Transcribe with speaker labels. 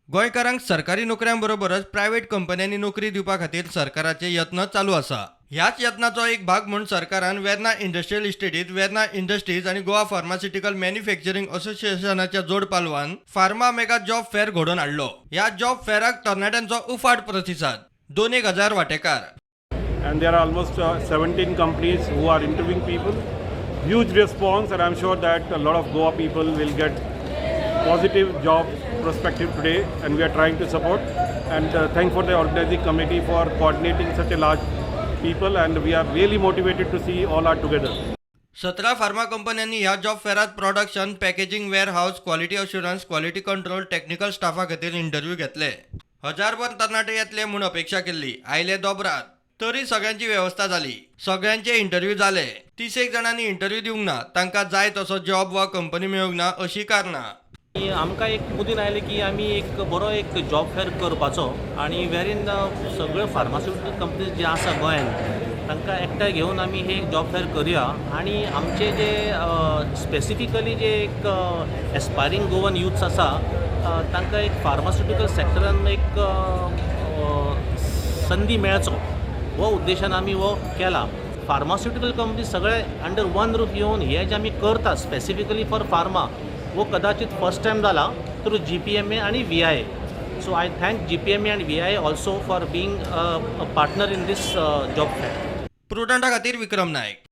Speaker 1: गोंयकारांक सरकारी नोकऱ्यां बरोबरच प्रायव्हेट कंपन्यांनी नोकरी दिवपा खातीर सरकाराचे यत्न चालू आसा. ह्याच यत्नाचो एक भाग म्हूण सरकारान वेर्ना इंडस्ट्रियल इस्टेटीत वेर्ना इंडस्ट्रीज आनी गोवा फार्मास्युटिकल मॅन्युफॅक्चरिंग असोसिएशनाच्या जोड पालवान फार्मा मेगा जॉब फेअर घडोवन हाडलो. ह्या जॉब फेअराक तरणाट्यांचो उफाट प्रतिसाद, दोन एक हजार वांटेकार.
Speaker 2: And there are almost 17 companies who are interviewing people. Huge response, and I'm sure that a lot of Goa people will get positive job perspective today, and we are trying to support. And thank for the organizing committee for coordinating such a large people, and we are really motivated to see all are together.
Speaker 1: 17 pharma कंपन्यांनी ह्या job फेअरात production, packaging, warehouse, quality assurance, quality control, technical स्टाफा खातीर interview घेतले. हजारभर तरणाटे येतले म्हूण अपेक्षा केल्ली, आयले दोबरात. तरी सगळ्यांची वेवस्था जाली, सगळ्यांचे इंटरव्यू जाले. तीसेक जाणांनी इंटरव्यू दिवंक ना, तांकां जाय तसो जॉब वा कंपनी मेळूंक ना अशी कारणां.
Speaker 3: आनी आमकां एक मुदीन आयलें की आमी एक बरो एक जॉब फेअर करपाचो आनी वेरीन सगळ्यो फार्मास्युटिकल कंपनीज जे आसा गोंयांत, तांकां एकठांय घेवन आमी हे जॉब फेअर करुया आनी आमचे जे स्पेसिफिकली जे एक एस्पायरींग गोवन युथ्स आसा, तांकां एक फार्मास्युटिकल सेक्टरान एक संदी मेळचो हो उद्देशान आमी हो केला. फार्मास्युटिकल कंपनी सगळे अंडर वन रूफ येवन हे जे आमी करता स्पेसिफिकली फॉर फार्मा, हो कदाचित फर्स्ट टायम जाला थ्रू जीपीएमए आनी VIA. So I thank GPMA and VIA also for being a partner in this job fair.
Speaker 1: प्रुडंटा खातीर विक्रम नायक.